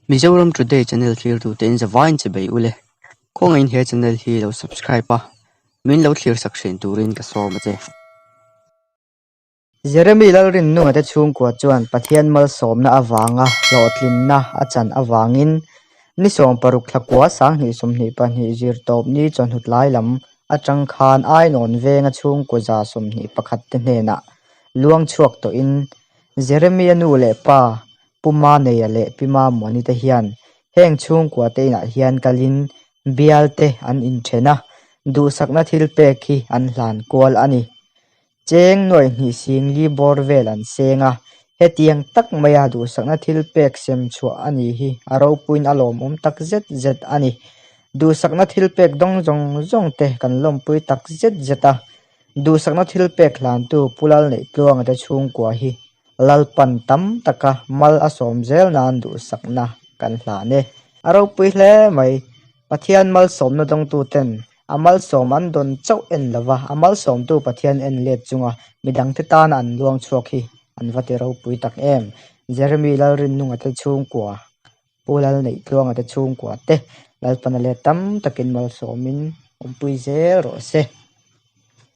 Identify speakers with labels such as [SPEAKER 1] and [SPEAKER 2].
[SPEAKER 1] Mizoram Today channel thlirtute in zavaiin che bei ule. Khawngaihin he channel hi lo subscribe a, min lo thlir sak thin turin ka sawm a che.
[SPEAKER 2] Jeremy Lalrinnunga te chhungkua chuan Pathian malsawmna avanga hlawhtlinna a chan avangin ni 16 thlakua 2022 zirtawpni chawhnu tlai lam atang khan Ainawn venga chhungkua 21 te hnenah luang chhuak tawhin Jeremy-a nu leh pa Pu Maneia leh Pi Mamuani te hian heng chhungkua te inah hian kalin bial te an inthen a, duhsakna thil pek hi an hlan kual a ni. Cheng nuaih hnih sing li bawr vel an seng a, hetiang tak maia duhsakna thil pek sem chhuah a ni hi a ropuiin a lawmawm tak zet zet a ni. Duhsakna thil pek dawng zawng zawng te kan lawmpui tak zet zet a, duhsakna thil pek hlantu Pu Lalneihtluanga te chhungkua hi Lalpan tam taka mal a sawm zel nan duhsakna kan hlan e. A ropui hle mai. Pathian malsawmna dawngtuten a malsawm an dawn chauh en lova, a malsawmtu Pathian en let chunga midangte tana an luang chhuak hi an va ti ropui tak em. Jeremy Lalrinnunga te chhungkua, Pu Lalneihtluanga te chhungkua te Lalpan a let tam takin malsawmin awmpui zel rawh se.